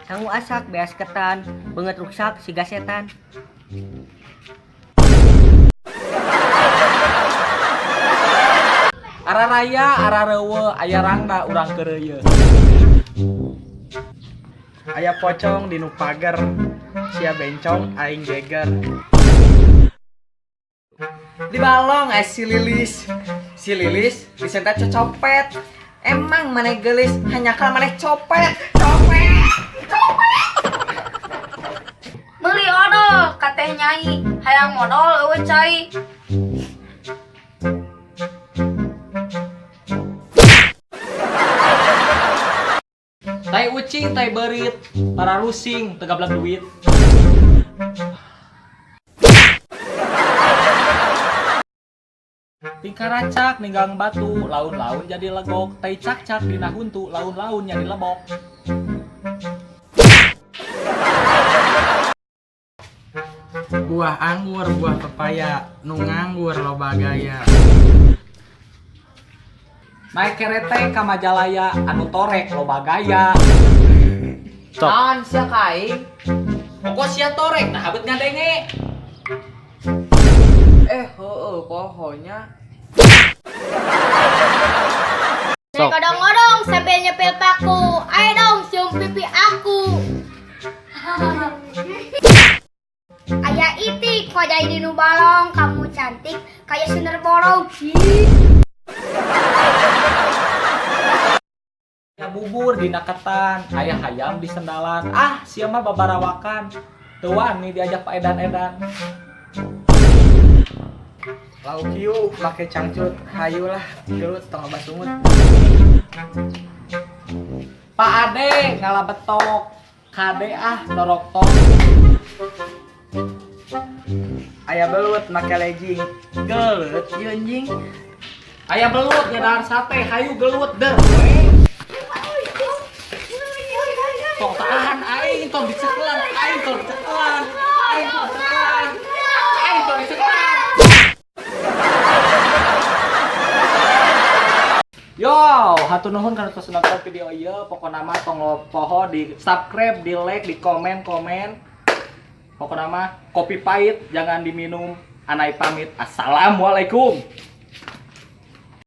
Sangu asak beas ketan, beungeut ruksak siga setan. Ara raya, ara reueuh, aya rangda urang keureuyeun. Aya pocong di nu pager, sia bencong aing geger. Di balong si Lilis. Si Lilis disentet copet. Emang maneh geulis, hanjakal maneh copet. Copet. Copet. Beli odol ka teh nyai, hayang modol eueuh cai. Tai ucing, tai beurit, para rusing, teu gablek duit. Tingkah racak ninggang batu, laun-laun jadi legok, tai cak-cak dina huntu, laun-laun jadi lebok. Buah anggur, buah pepaya, nu nganggur loba gaya. Naik kerete ka Majalaya, anu torek loba gaya. Naon sia ka aing? Pokok sia torek, nah habet ngadenge. Heueuh pohonya. Naik odong-odong sambil nyepil paku. Ayo dong cium pipi aku. Aya itik kojai di nu balong, kamu cantik kayak sender bolong. Ya bubur dina ketan, aya hayam di sendalan. Ah, sia mah babarawakan. Teu wani diajak Pak Edan-edan. Lauk hiu make cangcut, hayulah gelut tong loba sungut. Pak Ade ngala betok, kade ah norok tok. Aya belut make legging, gelut ieu anjing. Aya belut nyadar sate, hayu gelut der. Tong tahan aing, tong dicekelan, aing tong dicekelan, aing tong dicekelan, aing tong dicekelan. Yo, hatur nuhun kana tos nonton video ieu. Pokona mah tong poho di subscribe, di like, di komen-komen. Pokona mah kopi pahit jangan diminum. Anai pamit. Assalamualaikum.